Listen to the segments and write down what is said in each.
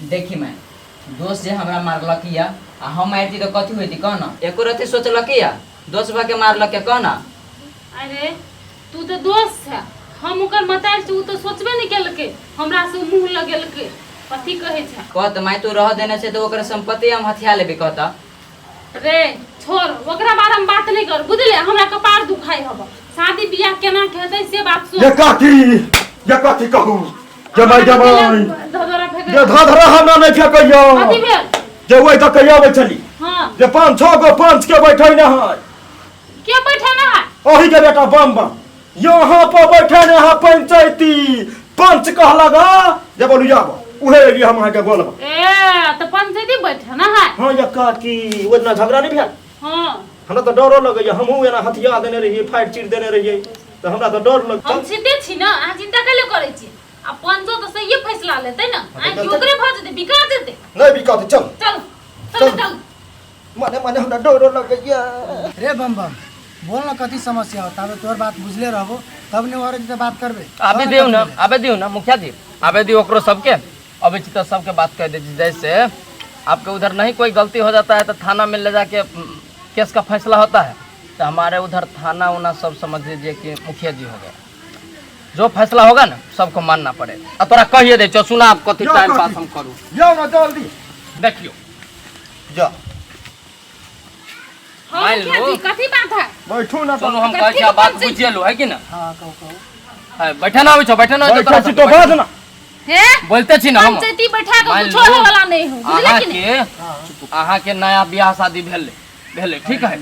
देखी मैं दोस्त जे हमरा मारलक या आ हम मारती तऽ कथी होती कह ना एको रति सोचलक या दोस्त भऽ के मारलक कह ना। अरे तू तऽ दोस्त छै, हम ओकर मतारि छी, ओ तऽ सोचबे नहि केलकै, हमरा से मुँह लगेलकै, कथी कहै छै। कह तऽ माय, तू रह देने छै तऽ ओकर संपत्ति हम हथिया लेबै कह तऽ। रे छोड़, ओकरा बारे में बात नहीं कर, बुझले? हमरा कपार दुखाई हब। शादी बियाह केना के हेतै से बात सोच। ये कथी, ये कथी कहू जमाई जमाई धधरा फेंकै। ये धधरा हमरा नहीं फेंकैया। कथी भेल? जे ओहि तऽ कहिया अबै छली हाँ। जे 5-6 गो पंच के बैठे न है। के बैठे न है? अही के बेटा बम बम यहाँ पर बैठे न है पंचायती पंच कह लगा जे बोलू जाब उहे एलियै हम अहाँके बोलब। ए तऽ पंचायती बैठे न है। हाँ ये काकी, ओहि दिना झगड़ा नहीं भेल? हाँ। हमरा तऽ डरो लगैया, हमहूँ एना हथिया देने रहियै, फाटि चीर देने रहियै, तऽ हमरा तऽ डर लग। हम सीधे छी ना, अहाँ चिंता कैले करै छी? आ पंचो तऽ सहिए फैसला लेतै ना, हाँ, आइ ओकरे भऽ जेतै, बिका जेतै। नहीं बिकाते, चल चल चल चल। मने मने हमरा डरो लगैया। रे बम बम बोल ना, कथी समस्या हो? ताबे तोहर बात बुझले रहबो तब ने और जे बात करबे। आबे दियौ ना, आबे दियौ ना मुखिया जी, आबे दियौ ओकरो सबके। अबै छी तऽ सबके बात कह दै छी। जैसे आपके उधर नहीं कोई गलती हो जाता है तो थाना में ले जाके केस का फैसला होता है, तो हमारे उधर थाना उना सब समझ लीजिए कि मुखिया जी हो गया, जो फैसला होगा ना सबको मानना पड़ेगा। आ तोरा कहिए दे छौ, सुना आप कथी जा टाइम कथी? पास हम करू। जाओ ना जल्दी। देखियो जा। हाँ, मान मुखिया लो। जी, कथी बात है? बैठू ना। सुनू, हम कथी कहै छी बात बजै छी? बुझिए लू है कि ना? हाँ कहू कहू। है, बैठे ना आबै छौ, बैठे ना आबै छौ बैठे तोरा छी सब। तो बाज ना। हे बोलते छी ना हम। पंचायती बैठा के मान कुछो लो, होय वाला नहीं हो, बुझले कि नहीं? अहाँके अहाँके नया बियाह शादी भेलै भेलै, ठीक है?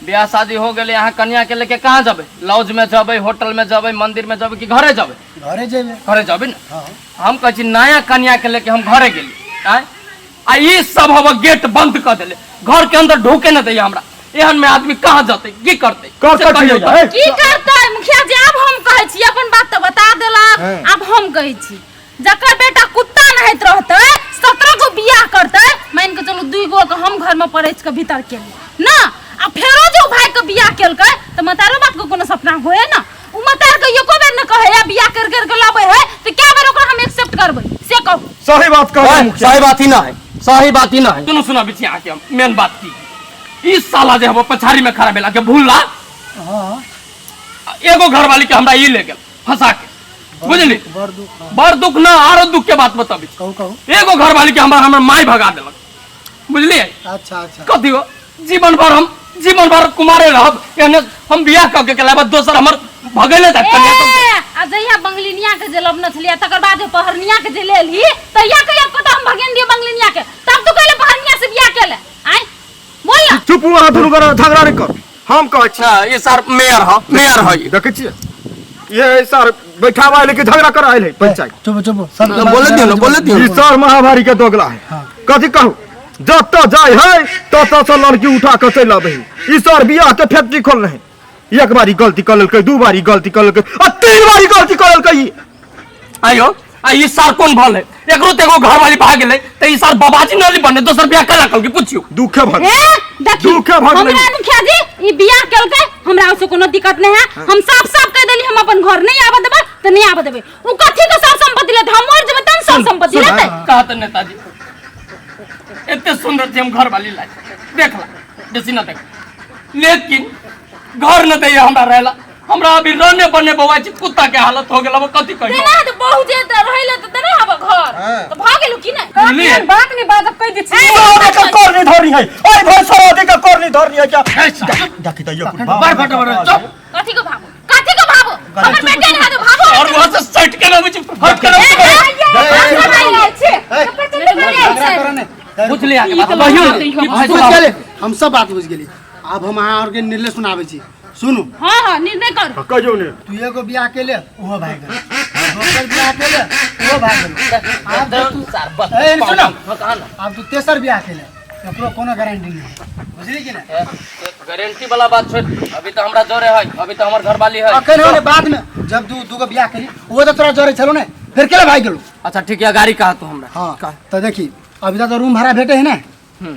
बियाह शादी हो गेलै, अहाँ कन्या के लेके कहाँ जेबै? लॉज में जेबै, होटल में जेबै, मंदिर में जेबै कि घरे जेबै? घरे जेबै। घरे जेबै ने? हाँ। हम कहै छी नया कन्या के लेके हम घरे गेली आँय, आ ई सब हम गेट बंद कऽ देले, घर के अंदर ढूके न दैया हमरा। एहन में आदमी कहाँ जतै, की करतै? कर से कथी कहियौ होइया, तऽ। हे? की करतै मुखिया जी? आब हम कहै छी, अपन बात तऽ बता देलक। हाँ। आब हम कहै छी, जकर बेटा कुत्ता नहैत रहतै, 17 गो बियाह करतै, मान के चलू 2 गो के हम घर में परैच के भीतर केली ना, आ फेरो जो भाई के बियाह केलकै तऽ मतारो बाप के कोनो सपना होए ना? उ मतार के एको बेर न कहै, आ बियाह कर कर के लाबै है तऽ कै बेर ओकरा हम एक्सेप्ट करबै से कहू। सही बात कहै ओए, मुखिया। सही बात ही ना है, सही बात ही ना है। सुनू सुना बिछिया के हम मेन बात की, ई साला जे हम पछाड़ी में खड़ा भेला के भूलला। हाँ। एगो घरवाली के हमरा ई ले गेल फंसा के, बुझली? बड़ दुख, हाँ। बड़ दुख ना, आरो दुख के बात बताबी। कहू कहू। एगो घरवाली के हमरा हमर माई भगा देलक, बुझलिए? अच्छा अच्छा। कथी हो, जीवन भर हम जीवन भर कुमारे रहब, एहने हम बियाह कऽ के लाबत दोसर हमर भगेले जात कन्या सब। ए, आ जहिया बंगलिनिया के जे लबने छलियै, तकर बाद जे पहरनिया के जे लेलही, तहिया कहिया कतऽ हम भगेन दियै बंगलिनिया के? तब तू कहले पहरनिया से बियाह केले, आँय बोल ना। चुप अहाँ दुनू गोरा, झगड़ा नहीं कर, हम कहै छी। हाँ, ई सर मेयर ह, मेयर ह ई। देखै छियै ये सर बैठावा आयल कि झगड़ा कर आयल है पंचायत। चुप चुप सब। बोले दियौ ना, बोले दियौ। ई सर महाभारी के दोगला है। हाँ। कथी कहू, जतऽ जाय है ततऽ से लड़की उठा के चलि अबै है। ई सर बियाह के फैक्ट्री खोलने है। एक बारी गलती कर लेलकै, दू बारी गलती कर लेलकै आ तीन बारी गलती कर लेलकै ई। आयो, आ ई सार कोन भल है? एकरो ते एगो घरवाली भाग गेलै त ई सार बाबाजी न बने दोसर बियाह केना कलकै पुछियो। दुखे भग ए देखी, दुखे भग हमरा मुखिया जी ई बियाह केलकै, हमरा ओसे कोनो दिक्कत नहीं है। हम साफ साफ कह देली, हम अपन घर नहीं आबे देबै त नहीं आबे देबै। उ कथी के सब संपत्ति लेतै? हम मर जेबै तब सब संपत्ति लेतै। कहत नेताजी एते सुंदर छै हम घरवाली लाय देखला बेसी न देख, लेकिन घर न दैया हमरा रहेला, हमरा अभी रहने बने बौआ छी कुत्ता के हालत हो गेल। अब कथी कहियो? तेना त बहु जे त रहैले त तेना हब घर त भ गेलु की नै? बुझलियै? बात नहीं बात अब कह दी छी। सर के कर नहीं धरनी है, ओए भाई सर के कर नहीं धरनी है क्या देखी त ये कुल बार फटा बार चुप। कथी के भागो, कथी के भागो? हमर बेटे ने तो भागो। और वहां से सट के ना बुझ फट के ना बुझ लिया के बात कहियो ने, की बुझ फैसला गेलै, हम सब बात बुझ गेली। आब हम अहाँ और के निर्णय सुनाबै छी, सुनू। हां हां निर्णय कर। कहियो ने। तू एगो बियाह के ले ओहो भाग गेल, दोसर बियाह के ले ओहो भाग गेल, आब तो तू सार बस। ए, सुनो। हाँ, कहा ना। आब तू तेसर बियाह के ले, एकरो कोनो गारंटी नहीं है, बुझली कि नहीं? गारंटी वाला बात छोड़, अभी तो हमरा जोरे है, अभी तो हमर घरवाली है। अखन होने बाद में जब तू दूगो बियाह करी वो तो तोरा जोरे छलो ने, फिर केला भाग गेलो? अच्छा ठीक है, गाड़ी कहा तू हमरा? हाँ तो देखी, अभी तक तो रूम भाड़ा भेटे है ना,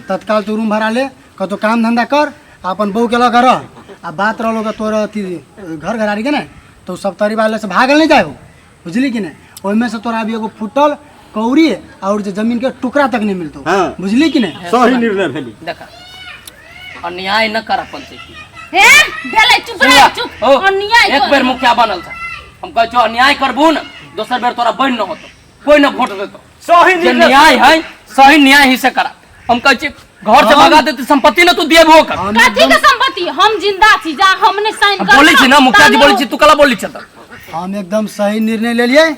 तत्काल तू रूम भाड़ा ले, कतौ काम धंधा कर, अपन बहू के लग रह। आ बात रहलो के तोर अथी घर घरारी के ने, तो सब तरी वाले से भागल नहीं जाए हो, बुझली कि नहीं? ओहिमे से तोरा अभी एगो फूटल कौड़ी और जे जमीन के टुकड़ा तक नहीं मिलतो। हाँ। बुझली कि नहीं? सही निर्णय भेली। देखा, अन्याय न कर पंचायती। हे भेलै, चुप रह, चुप। ओ, अन्याय एक कर। बेर मुखिया बनल था, हम कहै छौ अन्याय करबू न, दोसर बेर तोरा बनि न होतो, कोई न वोट देतो। सही जे निर्णय न्याय है, सही न्याय ही से करा। हम कहै छी घर से भगा देते, संपत्ति न तू दिएबो कर। हम कथी के संपत्ति? हम जिंदा छी, जा हमने साइन कर। बोलै छी ना मुखिया जी, बोलै छी, तू कला बोलै छी? हम एकदम सही निर्णय ले लिए।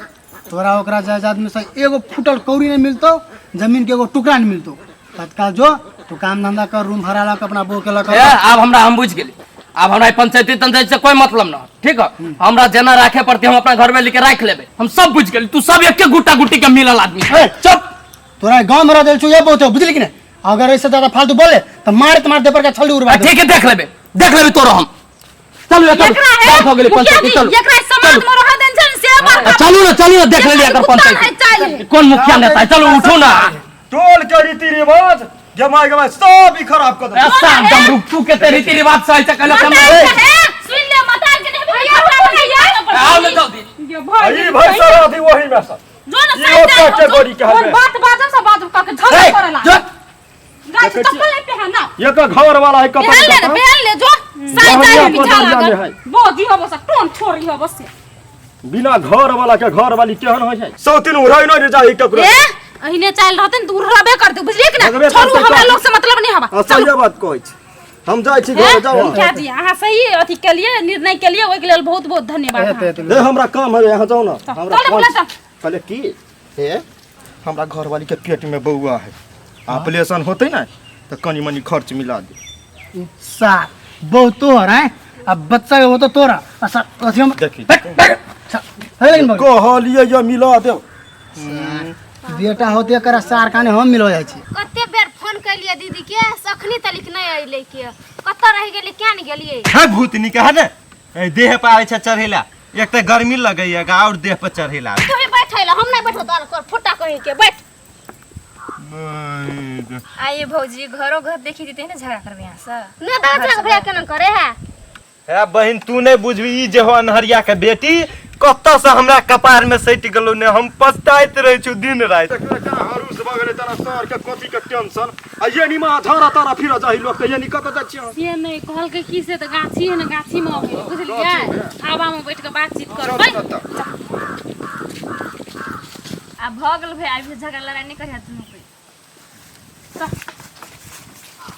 तोरा ओकरा जायदाद में से एगो फूटल कौड़ी नहीं मिलतो, जमीन के एगो टुकड़ा नहीं मिलतो। तत्काल जो तू काम धंधा कर, रूम भाड़ा लग अपना बहू के लग। ए, आब हमरा, हम बुझि गेली, आब हमरा ई पंचायती तंचायती से कोई मतलब न। ठीक है, हमरा जेना राखे पड़ते हम अपना घर में लेके राख लेबे। हम सब बुझि गेली, तू सब एके गुटा गुटी के मिलल आदमी। ए, चुप। तोरा गांव में रह देल छौ, ये बहुत हो, बुझली कि नहीं? अगर ऐसे ज्यादा फालतू बोले तो मारे तुम्हारे देह पर के छल्ली उड़वा ठीक है, देख लेबे, देख लेबे तोरा हम। चलू ना, चलू। एकरा है बात हो गेली मुखिया पंचायती, जी, चलू। एकरा समाज में रह देन छै से बड़का। चलू ना, चलू ना, देख लेली एकर कुत्ता पंचायती। है चालि। कोन मुखिया नेता है? चलू, उठू ना। टोल के रीति रिवाज जमाई गमाई सब ही खराब कर देलक। ऐसा एकदम रुक के ते रीति रिवाज सही से कहलक हमरा। मतार के है, सुन ले, मतार के नहीं भैया भैया। आओ ना जल्दी। ये भाई ई भाई सर अथी वही में सर जो ना ई साइड ओकर जाए, कैटेगरी के जो हवे। बात बाजब से बात कह के झगड़ा ए, करेला। जो गाय देखै छी। चप्पल नहीं पहना। ये का घर वाला है कपड़ा। पहन ले रे, पहन ले, जो साइड बढ़िया, जाए पीछा बढ़िया लागल है। बोझी हबो से टोन छोड़ी हबो से। बिना घर वाला के घर वाली केहन होइ छै? सौ तीन उड़ै नहि जाई ककरो। ए, अहिने चाल रहते न दूर रहबे करते, बुझलिए कि ना? भगबे छोड़ू, करतै हमरा तऽ। लोग से मतलब नहीं हवा। आ, सही बात कहै छी, हम जाइ छी घर, जाउ अहाँ। मुखिया जी, अहाँ सही अथी केलिए, निर्णय केलिए, ओहिके लेल बहुत बहुत धन्यवाद अहाँके। हे, हमरा काम है, यहाँ जाउ ना। हमरा चल, काम बोला छै। चल। कहले की हे, हमरा घरवाली के पेट में बौआ है, ऑपरेशन होते ना तऽ कनी मनी खर्च मिला दे। सार बहु तोहर है, अब बच्चा हो तो तोरा आ सार अथी हम देखी है लेकिन बगल। कहलिए ये मिला देब। बेटा होते एकरा सार काने हम मिलो जाइ छी। कते बेर फोन कैलिए दीदी के, सखनी तलिक नहीं अइले के, कतऽ रहि गेली, किया नहीं गेलिए? है भूतनी के है ने, ए, देह पर आबै छै चढ़ेला, एक तऽ गर्मी लगैया गा और देह पर चढ़ेला। तू ही बैठे ला, हम नहीं बैठो, तोरा कर फुटा कहीं के बैठ। आइए भौजी, घरो घर देखी देते ना झगड़ा करबे यहाँ से। नहीं दादा झगड़ा भैया केना करे है? हे बहिन, तू नहीं बुझबी, ई जे हो अनहरिया के बेटी कतऽ से हमरा कपार में सटि गेलौ ने, हम पछताइत रहै छु दिन राति। हरूस भऽ गेलै तोरा सर के, कथी के टेंशन आ ये निमा झाड़ा तारा फिर जाही लोक के, ये नि कतऽ जाइ छियै? से नहि कहलकै की से तऽ गाछी है ने, गाछी में अबै लए, बुझलियै? हवा में बैठ के बातचीत करबै। आ भऽ गेल भाई, आबि झगड़ा लड़ाई नहीं करिहा दुनू कोई।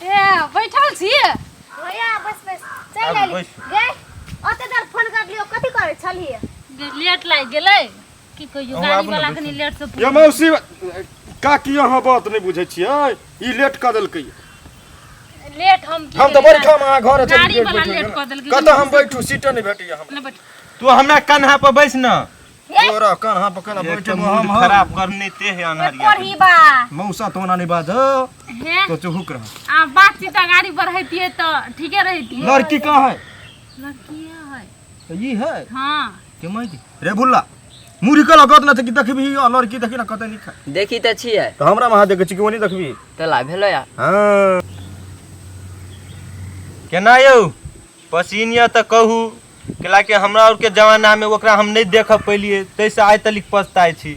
ए, बैठल छी? भैया, बस बस, चलि आब आइली। बैस। गे, ओते देर फोन कर लियो, कथी करै छलियै? लेट लागि गेलै, की कहियो, अहूँ गाड़ी आबू ने, वाला बैठू। कनी लेट से। ये मौसी काकी, अहाँ बात नहि बुझै छियै, ई लेट कऽ देलकै। लेट हम की हम तऽ करियै? बड़ी ठाम अहाँ घर चलि गाड़ी गेल। वाला बैठल लेट कऽ देलकै। कतऽ हम बैठू? सीटे नहि भेटैया हमरा। नहि बैठ। तू हमरा कन्हा पर बैस न। तोरा कन्हा पर केना एक बैठे? तऽ मूड खराब करने ते है अनहरिया के। पढ़ी बा। मौसा तो ओना नहि बाज। हे। तो चुहुक रह। आ बातचीत गाड़ी बढ़ैतियै तऽ ठीके रहितियै। लड़की कहाँ है? लड़की है। तो ई है? हाँ। के माइक रे भुल्ला, मुड़ी के लगत न छै कि देखबी आ लड़की देखी ना कतऽ नीक है। देखी तऽ छियै। तऽ हमरा वहाँ देखै छी कि ओनी देखबी? तऽ ला भेलै आ। हाँ। केना यौ पसीन यऽ तऽ कहू, कैलाकि हमरा आरके जमानामे ओकरा हम नहि देखऽ पेलियै, ताहिसँ आइ तलिक पछताइ छी।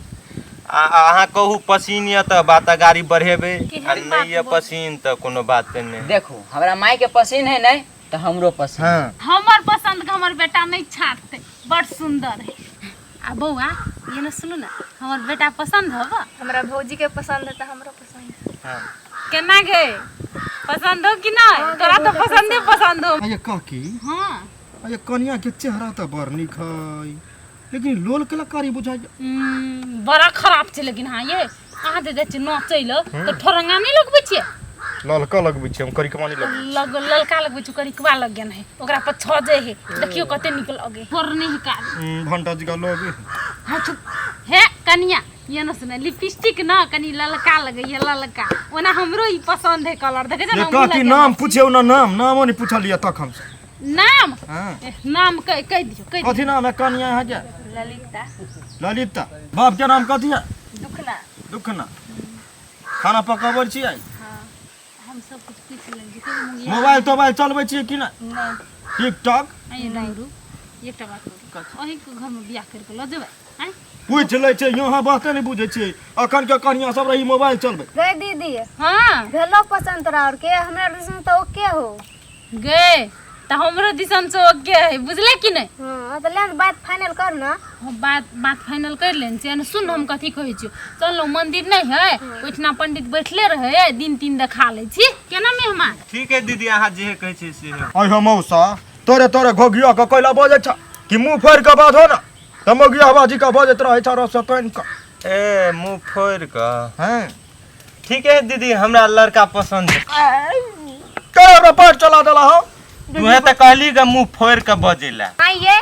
आ आ अहाँ कहू, पसीन यऽ तऽ बात गाड़ी बढ़ेबै, आ नहि यऽ पसीन तऽ कोनो बात नहि। देखू, हमरा माय के पसीन है नहि तऽ हमरो पसीन। हँ। हमर पसंद के हमर बेटा नहीं छाटते, बड़ सुंदर है। आ बौआ, ये ना सुनू ना, हमर बेटा पसंद हब? हमरा भौजी के पसंद है तऽ हमरो पसंद है। केना गे, पसंद हो कि नहीं? तोरा तो पसंदे पसंद हो। ये काकी। हाँ। आ ये कनिया के चेहरा तऽ बड़ नीक है, लेकिन लोल कलाकारी बुझाइ। बड़ा खराब छै, लेकिन हाँ, ये अहाँ जे जाइ छियै नचै लए तऽ ठोरंगा नहि लगबै छियै? ललका लगबै छियै हम, करिकमा नहि लगबै। लग ललका लगबै छै, करिकवा लग गेल है, ओकरा पर छजै है, देखियौ कते नीक लगे, थोड़ नहीं है कारी। भंटा जी का लगे। हाँ, चुप। हे कनिया, ये न सुने, लिपस्टिक न कनी ललका लगे, ये ललका ओना हमरो ई पसंद है कलर, देखे छै ये ना। काकी, नाम पूछियौ ना, नाम नामो नहीं पूछलियै तक हम। नाम? हाँ। ए, नाम कह कह दियौ, कह दियौ। कथी नाम है कनिया यहाँ के? ललिता। ललिता। बाप के नाम कथी है? दुखना। दुखना। खाना पकाबै छियै? हम सब कुछ पूछ लेंगे फिर मुंगिया। मोबाइल तोबाइल चलबै छियै कि नहि? नहि। टिकटॉक? आइए दारू, एकटा बात करू, अहीँके घरमे बियाह करि कऽ लऽ जेबै आँय? पूछि लै छै, यहाँ बाते नहि बुझै छियै। अखन के कनिया सब रही मोबाइल चलबै। गे दीदी। हाँ। भेलो पसंद तोरा और के? हमरा दिसन तो ओके हो। गे तऽ हमरो दिसन से ओके है, बुझले कि नहीं? हाँ, तो ले बात फाइनल कर ना। हम बात बात फाइनल कर लेने छियै। सुन, हम कथी कहै छियौ, चल मंदिर नहीं है, ओहिठिना पंडित बैठले रहे, दिन तीन देखा लै छी। केना मेहमान? ठीक है दीदी, अहाँ जे कहै छियै से। अइ हो मौसा, तोरे तोरे घोघिया के कैला बजै छ कि मुँह फोड़ि के बाजो ना तऽ मौगिया बाजी के बजैत रहै छ रस तानि कऽ। ए मुँह फोड़ि कऽ? हैं। ठीक है दीदी, हमरा लड़का पसंद है। के हमरा पाट चला देला हो? तुहे तऽ कहली ग मुँह फोड़ि कऽ बजै ला। आइए,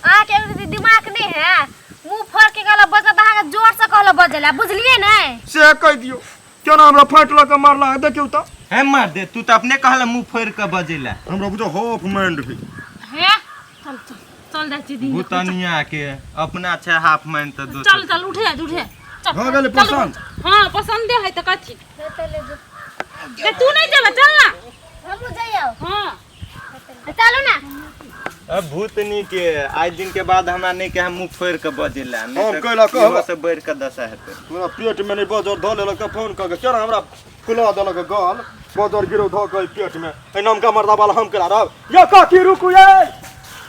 अहाँके एगो दिमाग नहीं है? मुंह फोड़ के कहला बजत, अहाँके जोर से कहला बजेला, बुझलिए ने? से कहि दियौ, केना हमरा फाटि लऽ कऽ मारला है, देखियौ तऽ। हे मार दे, तू तऽ अपने कहला मुँह फोड़ि कऽ बजै ला। हमरा बुझो हाफ माइंड है। हे चल चल चल, जाइ छी दिन देखबै, चल। भूतनिया के अपना छै हाफ माइन तऽ दोसर। चल चल, उठे उठे, चल। भऽ गेलै चल, पसन्द? हाँ, पसंदे है तऽ कथी। ए, तू नहीं चल, चल ना। हमहूँ जइयौ। हाँ। चलू ना। अब भूतनी के आज दिन के बाद हमरा नहीं के हम मुँह फोड़ि कऽ बजै ला, नहीं हम तऽ कैला कहब? इहो से बढ़ि कऽ दशा हेतै। हमरा पेट में नहीं बजर धऽ लेलक तऽ फोन कऽ के केना हमरा फुला देलक गाल, बजर गिरो धऽ के पेट में। एहि नामका मर्दा वाला हम केला रहब। यो काकी रुकू ये।